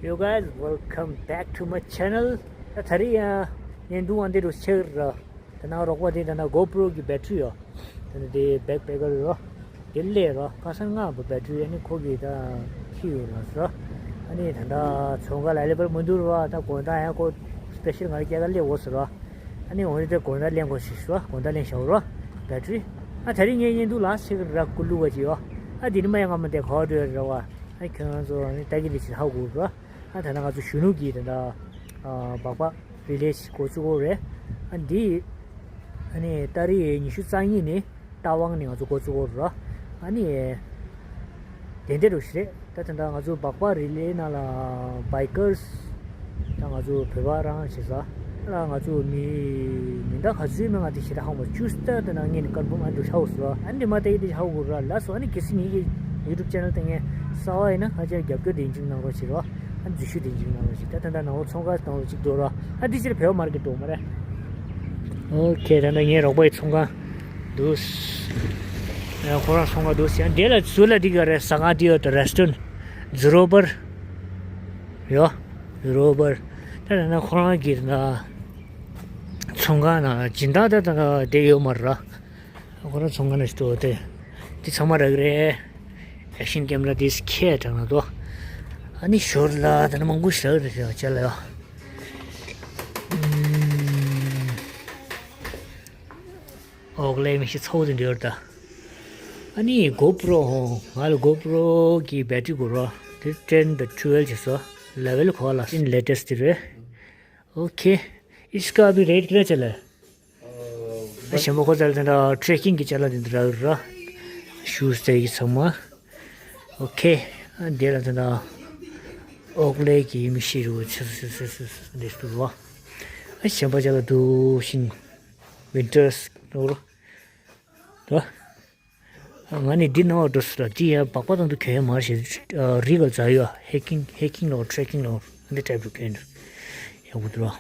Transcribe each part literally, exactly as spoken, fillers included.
Yo guys, welcome back to my channel. ད་ད་རེས་ཡང་ངས་འདུག་ཨ་འདི་རུ་ཆེ་ར། ད་ནང་རོགས་པ་དེ་ད་ནང་GoPro གི་battery ཡོད། ད་ནང་དེ་backpacker ཡོད། དེ་སླེབས་ར་ཁ་སང་ང་བ་battery ཨ་ནི་ཁོ་གི་ད་ཁྱི་ཡོད་ར་ཟེར། ཨ་ནི་ད་ད་ཚོང་ཁང་ལ་available མི་འདུག་ར། ད་དགོང་དག་ཡང་ཁོ་special ང་ལ་སྐྱེལ་ག་སླེབས་འོ་ཟེར་ར། ཨ་ནི་འོ་ནི་དེ་དགོང་དག་ལེན་དགོས་ཞེས་ཟེར་ར། དགོང་དག་ལེན་བཞག་ར་battery། ཨ་ད་རེས་ངས་ཉན་འདུག་ལ་ཆེ་ར་ཀུ་ལུ་བ་ཅི་ཡོད། ཨ་དེ་ནི་མ་ཡང་ང་མ་དེ་ག་བ་འགྲོ་ཡ་ར་བ། ཨ་ཁྱོད་རང་ཚོ་ནི་ལྟ་གི་རེད་ཅེས་ཧ་གོ་ར། ཨ་ད་ནང་ང་ཚོ་གཞོན་ནུ་གི་ད་ད་སྦག་སྦག་རི་ལེ་ཞིག་འགོ་བཙུགས་ཡོད་རེད། ཨ་འདི་ཨ་ནི་ཏ་རིག་ཉི་ཤུ་རྩ་གཉིས་ནི་རྟ་དབང་ནས་ང་ཚོ་འགོ་བཙུགས་ཡོད་ར། ཨ་ནི་དེ་འདྲ་རུ་ཞིག་རེད། ད་ད་ད་ང་ཚོ་སྦག་སྦག་རི་ལེ་ནང་ལ་bikers ད་ང་ཚོ་བོད་པ་རང་བྱེད་ས་ལ་ང་ཚོ་མི་མི་འདྲ་ག་ཚོད་མེད་ང་དེ་ཞེ་དྲག་ཧ་མ་བཅུ་ལྟར་དེ་ནང་ངས་ནི་ཀར་ཕོམ་ཨ་འདྲ་ཧ་གོ་སོང་། ཨ་འདྲ་མ་དེ་ཡི་དེ་ཧ་གོ་ར་ལ་སོ། ཨ་ནི་གལ་སྲིད་ངེད་ཀྱི་YouTube channel དེ་ངས་གསར་པ་ཡིན་ན་ཧ་ཅང་རྒྱབ་སྐྱོར་དེ་འཇིགས་གནང་རོགས་བྱེད་རོགས། ཨ་འཛུལ་ཞུགས་དེ་འཇིགས་གནང་རོགས་བྱེད། ད་ད་ད་ནང་ལོགས་ཚོང་ཁང་དང་ལོགས་གཅིག་འགྲོ་རོགས། ཨ་འདི་ཕྱིར་བེའུ་མར་ཀེཊ་འགྲོ་མ་རེད། ཨོ་ཁེ། ད་ད་ངའི་རོགས་པའི་ཚོང་ཁང་འདུག་ཨ་ཁོ་རང་ཚོང་ཁང་འདུག་ཟེར་ཡང་འདྲེ་ལ་ཚུར་ལ་འདི་ག་རེད། ཟ་ཁང་འདི་ཡོད་དོ་restaurant ཛི་རོ་བར་ཡོད། ཛི་རོ་བར། ད་ད་ན་ཁོ་རང་གི་ན་ཚོང་ཁང་ན་སྦྱིན་བདག་ད་ད་ན་བསྡད་ཡོད་མ་རེད། ཁོ་རང་ཚོང་ཁང་ན་ཞིག་འགྲོ་དེ་འདི་ཚང་མ་རག་རེད། action camera this ཁྱེད་དྲངས་ན་དོ། ཨ་ནི་ཞོར་ལ་ད་ན་མང་པོ་ཞིག་རག་རེད་ཟེར་བ་ཅ་ལ་ཡོད། ཨོག་ལེ་མི་ཤི་ཚོགས་དེ་འདྲ་ཡོད་ད། ཨ་ནི་GoPro ཧོ། ང་ལ་GoPro གི་battery དགོས་རོ། དེ་ten དང་twelve བྱས་སོ། level གོ་ལ་ཨིན་latest དེ་རེད། ཨོ་ཁེ། ཨིས་ཀ་བི་རེད་ཀི་རེད་ཅ་ལ། ཨ་གཞན་པ་ཁོ་ཚ་ལ་དེ་འདྲ་trekking གི་ཅ་ལ་དེ་འདྲ་ར། shoes དེ་གི་ཚང་མ། ཨོ་ཁེ། ཨ་འདི་ལ་དེ་འདྲ་ཨོག་ལེ་གི་མི་ཤི་རུ་ཆུ་སུ་སུ་སུ་སུ་འདི་སུ་རོ། ཨ་གཞན་པ་ཅ་ལ་དུ་ཤིན་winters ནོར། དོ། ང་ནི་འདི་ནང་འགྲོ་སྲིད་ལ་འདི་ཡང་སྦག་སྦག་དང་དུ་གྱོན་ཡ་མ་རེད་ཞེས་རི་ག་འཛག་ཡོད། hiking hiking ལོ་trekking ལོ་འདི་type དུ་གྱོན་ཡག་པོ་འདུག་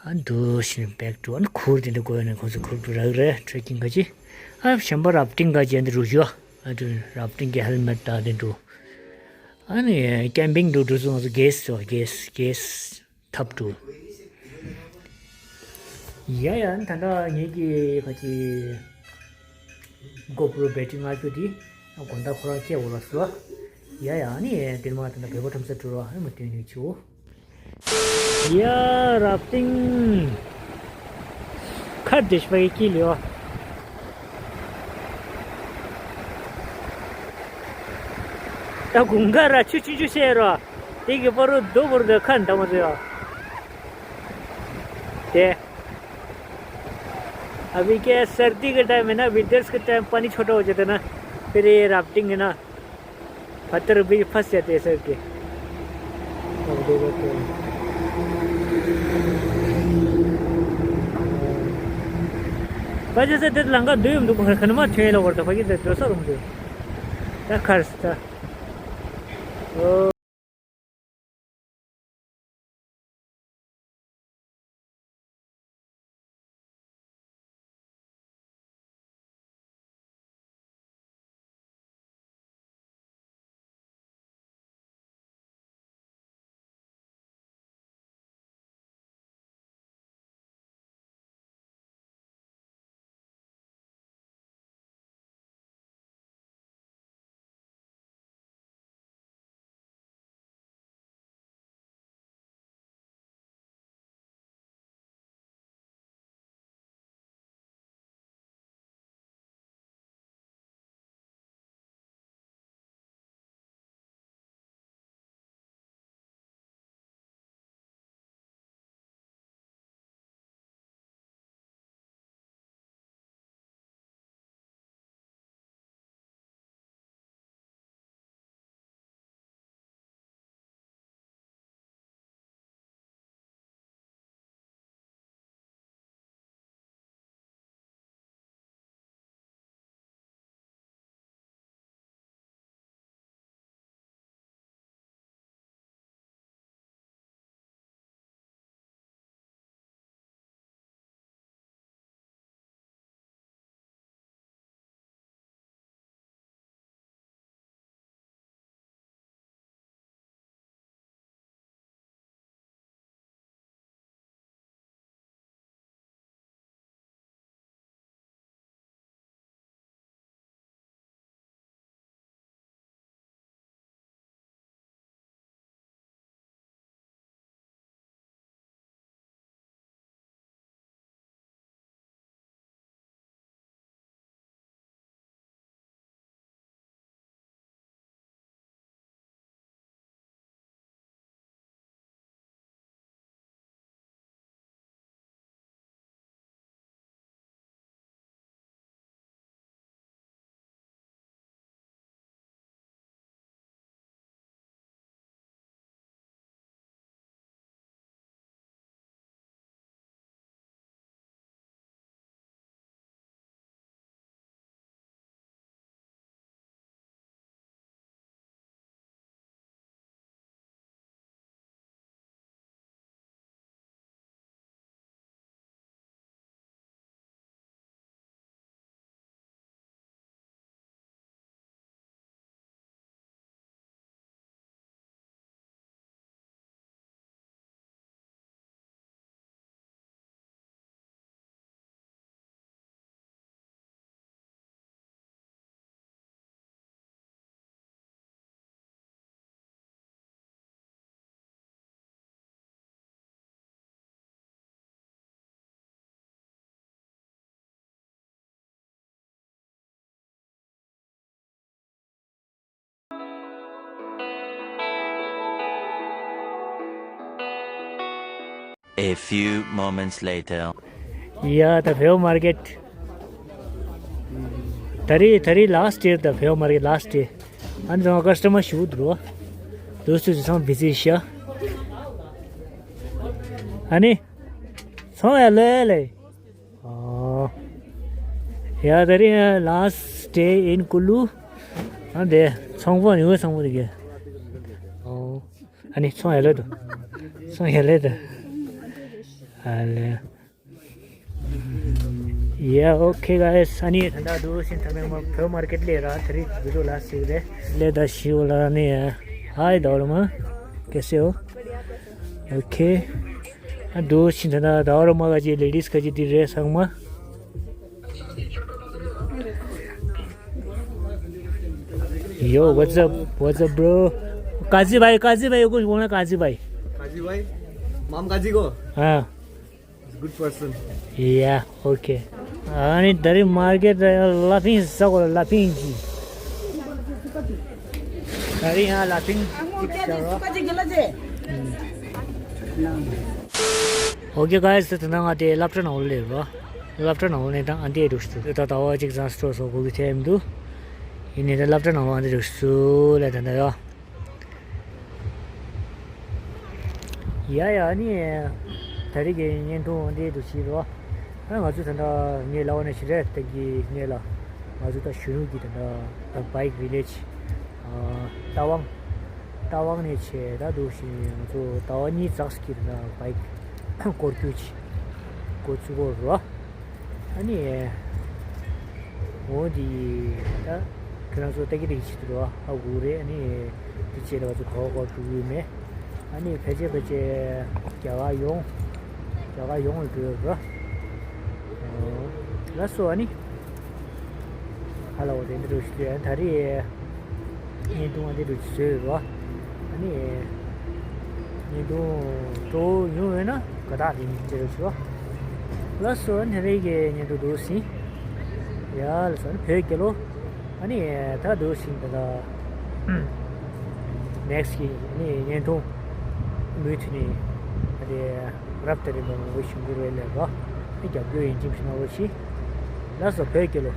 ཨ་འདུག་ཤིང་back to ཨ་ནི་ཁུར་དེ་འདྲ་དགོས་ཡ་ནི་ཁོང་ཚོ་ཁུར་དུ་རག་རེད། trekking ག་ཅི་ཨ་གཞན་པ་rafting ག་ཅི་འདི་རུ་ཞུ་ཨ་འདུ་rafting གི་helmet དང་དེ་འདུག་ཨ་ནི་camping དུ་འགྲོ་ཚུལ་ང་ཚོ་gas ཟེར་བ་gas gas ཐབ་ཏུ། ཡ་ཡ་ད་ལྟ་ངེད་ཀྱི་ཁ་ཅིག་GoPro battery ལྔ་བཅུ་དེ་དགོང་དག་ཁོ་རང་སྐྱེ་འོ་ལ་སོ། ཡ་ཡ་ནི་དེ་མ་ད་ལྟ་བོད་པ་ཁྲོམ་ས་བྲོ་བ་ཨ་མ་སྟོན་ནས་ཆུ། ཡ་rafting ཁ་བདེ་ཤ་པའི་ཀི་ལིའོ། ད་དགུན་ཁ་ར་ཆུ་ཆུ་ཆུ་བཤད་རོ། དེ་གི་པ་རུ་རྡོ་བོར་དོ་ཁ་འདམ་རེད། དེ། अभी क्या है, सर्दी के टाइम है ना, विंटर्स के टाइम पानी छोटा हो जाता है ना, फिर ये राफ्टिंग है ना, पत्थर भी फंस जाते हैं सर के। अब देखो तो। बस जैसे देख लंगा दुई हम तो खन मा छे लो करता, बाकी देख दो सौ हम दो। क्या खर्च था? ओ। A few moments later. Yeah, the Pheo market. Tari, tari last year, the Pheo market last year. And the customer shoot, bro. Those two some busy, sure. Ani, so hello, hello. Oh. Yeah, tari uh, last day in Kulu. And there, song for you, song for you. Oh. Ani, song hello. Song hello. Hello. Yeah, okay, guys. Ani, thanda du sin thame ma Pheo market le ra, three video last sih le. Le da shi wala ne. Hi, Daurma. Kaise ho? Okay. A du sin thanda Daurma ka ji, ladies ka ji di re sang ma. Yo, what's up? What's up, bro? Kazi bhai, Kazi bhai, kuch bolna Kazi bhai. Kazi bhai? Mam Kazi ko? Ha. He's a good person. Yeah, okay. Ani tari market laughing sako laughing ji. Tari ha laughing. Okay, guys, tena ngate laptra na ole ba. Laptra na ole ta ante dustu. Ta ta wa jik zan sto so go tem du. Ini ta laptra na ante dustu le ta ya. ཡ་ཡ། ཨ་ནི། ད་རེས་ཀྱི་བརྙན་ཐུང་འདི་འདུག་ཅིག་རོ། ཨ་ང་ཚོ་ད་ལྟ་ངའི་ལབ་པ་ནང་བཞིན་རེད། ད་གི་ངས་ལ་ང་ཚོ་ད་གཞོན་ནུ་གི་ད་ལྟ་ད་བྷའིག་ཝི་ལེཇ། རྟ་དབང་། རྟ་དབང་ནས་བྱས་ད་འདུག་ཅིག་ང་ཚོ་ཟླ་བ་གཉིས་ཙམ་ཞིག་གི་ད་ལྟ་བྷའིག་སྐོར་སྐྱོད་ཅིག་འགོ་བཙུགས་པ་རོ། ཨ་ནི། འོ་འདི། ད་ཁྱེད་རང་ཚོ་ལྟ་གི་ལྟ་གི་བྱེད་དུ་རོ། ཧ་གོ་རེད། ཨ་ནི། འདི་བྱས་ལ་ང་ཚོ་ག་བ་ག་བ་འགྲོ་གི་ཡོད་མེད། ཨ་ནི་ཕལ་ཆེར་ཕལ་ཆེར་རྒྱ་གར་ཡོང་། རྒྱ་གར་ཡོང་ལ་འགྲོ་ཡོད་རོ། ལགས་སོ། ཨ་ནི། ཧ་ལ་འོ་དེ་འདྲ་རོ་ཞིག་ད་རེས། བརྙན་ཐུང་ཨ་འདི་འདྲ་བཟོས་ཡོད་རོ། ཨ་ནི། བརྙན་ཐུང་སྤྲོ་བོ་ཡོང་ཡོད་ན་དགའ་རྟགས་དེ་ཉིད་སྤྲད་རོགས་ཞུ། ལགས་སོ། ཨ་ནི་རེས་ཀྱི་བརྙན་ཐུང་འདུག་ཟིན། ཡ་ལགས་སོ། ཨ་ནི་བོད་རྒྱལ་ལོ། ཨ་ནི་ད་འདུག་ཟིན་ད་ལྟ་ནེག་སི་གི་ཨ་ནི་བརྙན་ཐུང་མུ་མཐུད་ནས་ཨ་དེ་རབ་དེ་རིང་མང་པོ་ཞུ་དགོས་རེད་ལས་རོ། ཨ་རྒྱབ་སྐྱོར་ཡིན་གཅིག་ཞུ་ན་རོ་ཞིག་ལགས་སོ། བོད་རྒྱལ་ལོ།